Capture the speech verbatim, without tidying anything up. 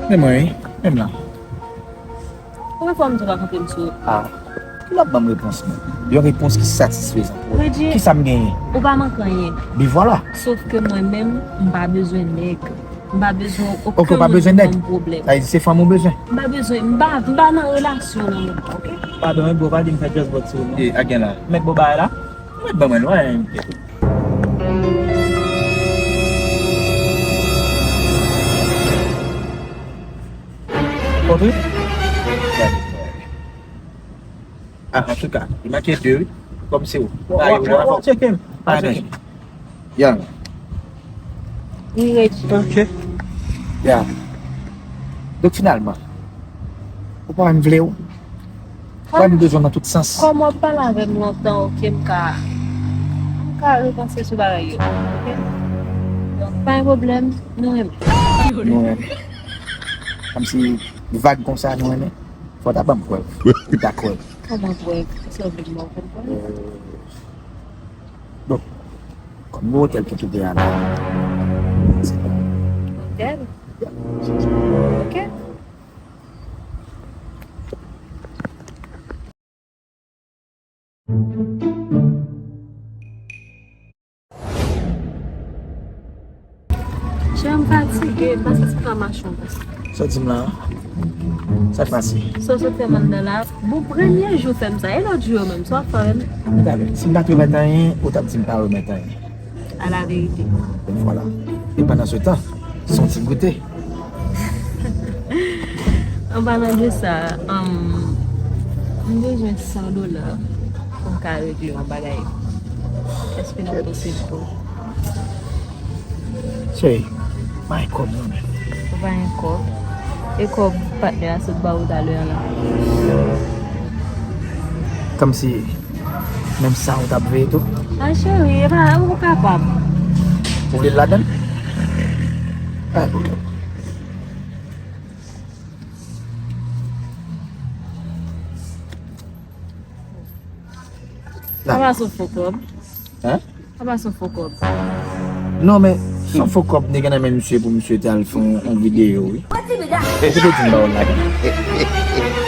Men mwen, wi. Menm la. Konbyen fwa m di w pa kanpe m sou wout? Ah. Ki w ap ban m repons mwen? Yon repons ki satisfezan pou ou. Reggie, kisa m genyen? Ou pa manke anyen. Bi vwala. Sof ke mwen menm, m pa bezwen nèg. M pa bezwen okenn moun pou ban m pwoblèm. Sa vle di se fanm ou bezwen? M pa bezwen, m pa, m pa nan relasyon nan moman, oke? Padon, wi, bro, pa di m fè just but sou ou, non. E, a gen la. Mèt bon bagay la. Mèt ban mwen lwen. Kontre? Ah, antouka, li manke de, wi. Kòm se ou. Wa, wa, wa, wa tcheke m. Wa tcheke m. Ya. Wi, Reggie. Ok. Ya. Donk, finalman, ou pa wè m vle w? Ou wè m bezwen w nan tout sans? Kòm w ap pale avè m lontan, ok, m ka, m ka repanse sou bagay yo, ok? Donk, pa gen pwoblèm, nou renmen. Nou renmen. Kòmsi vag konsa, nou renmen. Fò w ta ban m prèv. Ou ta kwè. Kòman prèv? Sa w vle m ba w kòm prèv? Euh, bon, kòm gwo otèl ki touve a la. Se bon. Otèl? Ok. Chè, m fatige, m pa santi m ka mache ankò. Sa w di m la? Sa k pase? Sa w sot fè m anndan la? Bon, premye jou fè m sa, e lòt jou yo menm, sa w ap fè avè m? Talè, si m pa t remèt anyen, ou t ap di m pa remèt anyen. A la verite. Vwala. E pandan se tan, se yon ti goute. An palan de sa, um, m bezwen san dola pou m ka regle yon bagay. Èske l ap posib pou ou? Cheri, m pa gen kòb non, men. Ou pa gen kòb? E kòb patnè a sot ba ou talè a la? Kòmsi menm sa ou t ap veye tou? A cheri, e pa, ou kapab. Ou vle l ladan l? Pa gen pwoblèm. Sa pa se yon fo kòb? Hein? Sa pa se yon fo kòb? Non, men se yon fo kòb m te gen nan men misye pou misye te al fè yon, yon videyo, wi. Ou te di m ba w l ladan l.